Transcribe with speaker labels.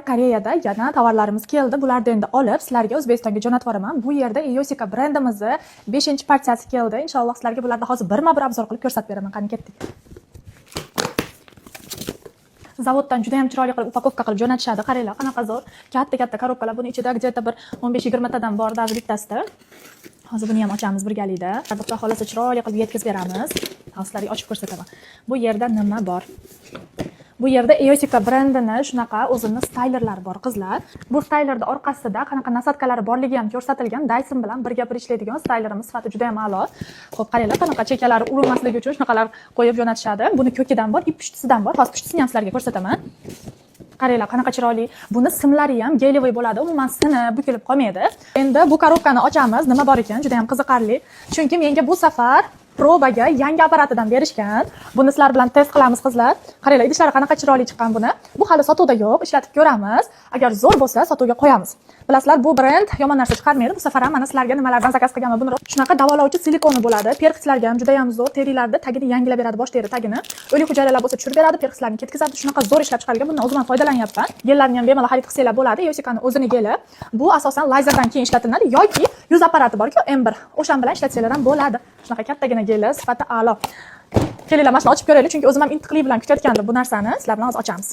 Speaker 1: Koreyada yana tovarlarimiz keldi. Bularni endi olib, sizlarga O'zbekistonga jo'natib yuboraman. Bu yerda Eyosika brendimizni 5-partiyasi keldi. Inshaalloh, sizlarga bularni hozir birma-bir обзор qilib ko'rsatib beraman. Qani, ketdik. Zavoddan juda ham chiroyli qilib упаковка qilib jo'natishadi. Qaranglar, qanaqa zo'r. Katta-katta коробка lar. Buni ichida где-то bir 15-20 tadan bor даже bittasida. Hozir buni ham ochamiz birgalikda. Xudo xohlasa, chiroyli qilib yetkazib beramiz. Hozir sizlarga ochib ko'rsataman. Bu yerda nima bor? Bu yerda Eyosika brendini shunaqa o'zini staylerlari bor, qizlar. Bu staylerda orqasida qanaqa насадка lari borligi ham ko'rsatilgan. Dyson bilan birga bir ishlaydigan staylerimiz, sifati juda ham a'lo. Xo'p, qaranglar, qanaqa chekalari urilmasligi uchun shunaqalar qo'yib jo'natishadi. Buni ko'kidan bor, и pushtisidan bor. Hozir pushtisini ham sizlarga ko'rsataman. Qaranglar, qanaqa chiroyli. Buni simlari ham гелевый bo'ladi. Umuman sinib, bukilib qolmaydi. Endi bu коробка ni ochamiz. Nima bor ekan? Juda ham qiziqarli. Chunki menga bu safar probaga yangi apparatidan berishgan. Buni sizlar bilan test qilamiz, qizlar. Qaranglar, idishlari qanaqa chiroyli chiqqan buni. Bu hali sotuvda yo'q, ishlatib ko'ramiz. Agar zo'r bo'lsa, sotuvga qo'yamiz. Bilasizlar, bu brend yomon narsa chiqarmaydi. Bu safar ham mana sizlarga nimalardan заказ qilganman. Buni shunaqa davolovchi silikoni bo'ladi. Perxitlarga ham juda ham zo'r, terilarda tagini yangilab beradi, bosh teri tagini. O'lik hujayralar bo'lsa, tushirib beradi, perxitlarni ketkazadi. Shunaqa zo'r ishlab chiqarilgan. Bundan o'zim ham foydalanyapman. Gellarni ham bemalol xarid qilsanglar bo'ladi. Yosikani o'zini geli. Bu asosan lazerdan keyin ishlatiladi yoki yuz apparati borku, M1. O'shan bilan ishlatsanglar ham bo'ladi. Shunaqa kattagina geli, sifati a'lo. Kelinglar, mana shuni ochib ko'raylik, chunki o'zim ham intiqlik bilan kutayotgandim bu narsani. Sizlar bilan hozir ochamiz.